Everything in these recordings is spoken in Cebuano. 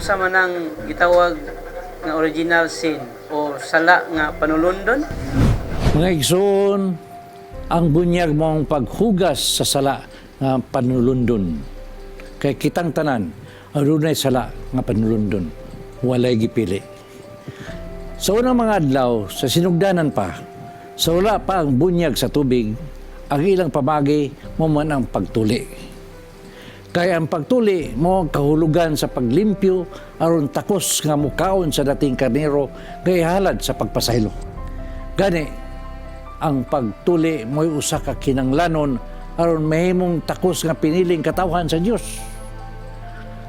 Unsa man ang gitawag nga original sin o sala nga panulundon? Mga igsoon, ang bunyag mao ang paghugas sa sala nga panulundon. Kay kitang tanan, adunay sala nga panulundon. Walay gipili. Sa unang mga adlaw, sa sinugdanan pa, sa wala pa ang bunyag sa tubig, ang ilang pamagi mao man ang pagtuli. Kay ang pagtuli mao ang kahulugan sa paglimpyo aron takos nga mukaon sa dating karnero nga ihalad sa pagpasaylo. Gani, ang pagtuli mo'y usa ka kinanglanon aron mahimong takos nga piniling katawhan sa Dios.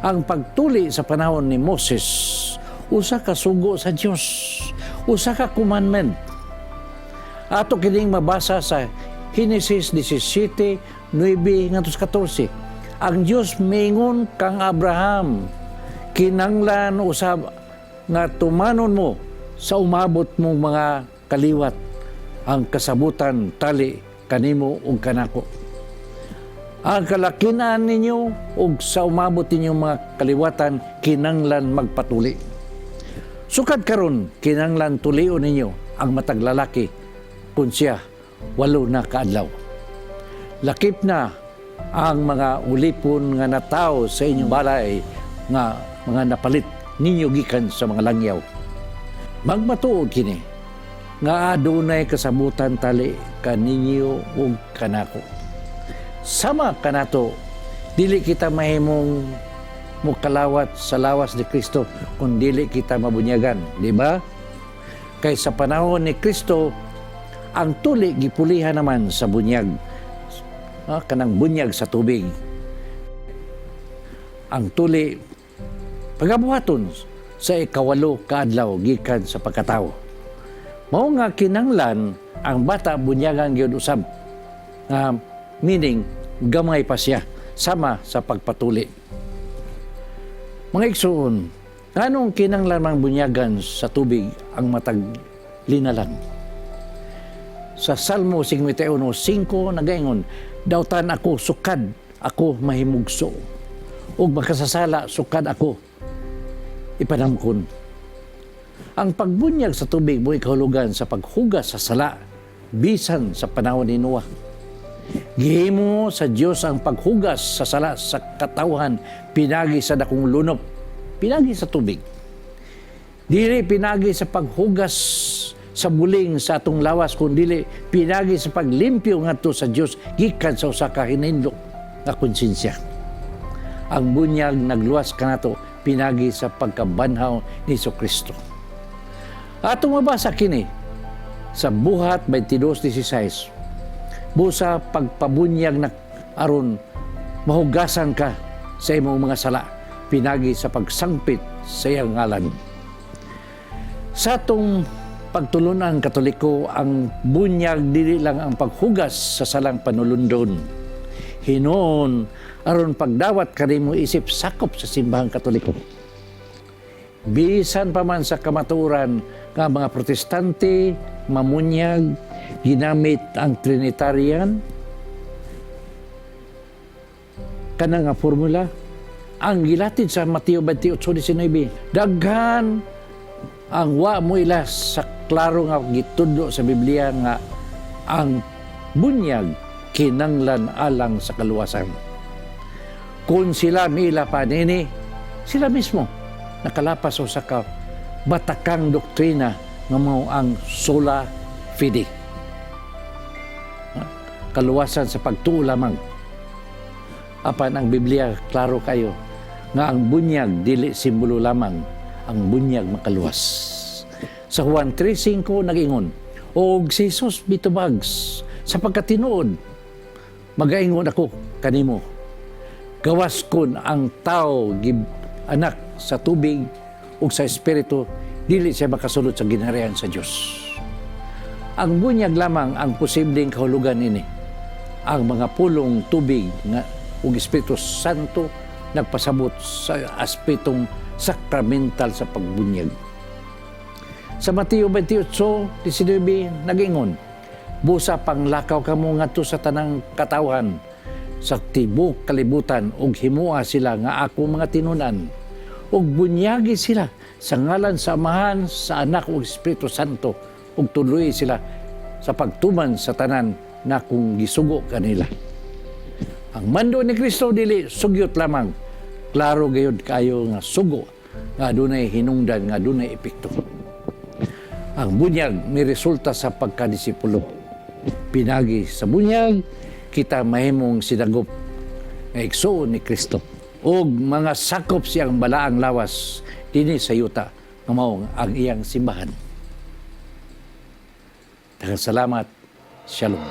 Ang pagtuli sa panahon ni Moses, usa ka sugo sa Dios, usa ka commandment. Ato kining mabasa sa Henesis 17:9 ngadto 14. Ang Dios miingon kang Abraham, "Kinanglan usab nga tumanon mo sa umabot mong mga kaliwat ang kasabutan tali kanimo ug kanako. Ang kalakinan ninyo ug sa umabot ninyong mga kaliwatan kinanglan magpatuli. Sukad karon kinanglan tulion ninyo ang matag lalaki kung siya 8 na kaadlaw. Lakip na ang mga ulipon nga natawo sa inyong balay nga mga napalit ninyo gikan sa mga langyaw. Magmatuod kini nga adunay kasabutan tali kaninyo ug kanako." Sama kanato, dili kita mahimong mukalawat sa lawas ni Kristo kung dili kita mabunyagan, di ba? Kay sa panahon ni Kristo, ang tuli gipulihan naman sa bunyag. Kanang bunyag sa tubig. Ang tuli pagabuhaton sa 8 kaadlaw gikan sa pagkatawo. Mao nga kinanglan ang bata bunyagan gyud usab. Meaning gamay pa siya sama sa pagpatuli. Mga igsoon, nganong kinanglan mang bunyagan sa tubig ang matag linalang? Sa Salmo 51:5 nagaingon, "Dautan ako sukad ako mahimugso ug makasasala sukad ako ipanamkon." Ang pagbunyag sa tubig mo'y kahulugan sa paghugas sa sala bisan sa panahon ni Noah. Gihimo sa Dios ang paghugas sa sala sa katawhan pinagi sa dakong lunop, pinagi sa tubig. Dili pinagi sa paghugas sa buling sa atong lawas, kun dili pinagi sa paglimpyo ngadto sa Dios gikan sa usa ka hinindok nga konsensya. Ang bunyag nagluwas kanato pinagi sa pagkabanhaw ni Kristo. Atong mabasa kini sa Buhat 22:16. Busa pagpabunyag na aron mahugasan ka sa imong mga sala pinagi sa pagsangpit sa iyang ngalan. Sa atong pagtulunan Katoliko, ang bunyag dili lang ang paghugas sa salang panulundon. Hinuon aron pagdawat kanimo isip sakop sa Simbahang Katoliko. Bisan pa man sa kamatuoran nga mga Protestante mamunyag ginamit ang Trinitarian kana nga formula ang gilatid sa Mateo 28:19, daghan ang wa mo ila sa klaro nga gitudlo sa Biblia nga ang bunyag kinanglan alang sa kaluwasan. Kung sila miila pa nini, sila mismo nakalapas sa ka batakang doktrina nga mao ang sola fide. Ha? Kaluwasan sa pagtuo lamang. Apan ang Biblia klaro kayo nga ang bunyag dili simbolo lamang, ang bunyag makaluwas. Sa Juan 3:5 nag-ingon, "Og si Jesus mitubag, 'Sa pagkatinuod, magaingon ako kanimo. Gawas kun ang tao gib anak sa tubig ug sa espiritu, dili siya makasulod sa ginharian sa Dios.'" Ang bunyag lamang ang posibleng kahulugan ini. Ang mga pulong tubig nga ug Espiritu Santo nagpasabot sa aspetong sakramental sa pagbunyag. Sa Mateo 28:19 nagingon, "Busa panglakaw kamo ngadto sa tanang katawhan sa tibok kalibutan ug himua sila nga ako mga tinunan Ug bunyagi sila sa ngalan sa Amahan, sa Anak ug Espiritu Santo, ug tudloi sila sa pagtuman sa tanan na kung gisugo kanila. Ang mando ni Kristo dili sugyot lamang. Klaro gayud kayo nga sugo nga adunay hinungdan, nga adunay epekto. Ang bunyag ni resulta sa pagkadisipulo. Pinagi sa bunyag, kita mahimong sinagop nga igsuon ni Kristo ug mga sakop siyang balaang lawas dinhi sa yuta nga mao ang iyang simbahan. Daghang salamat. Shalom.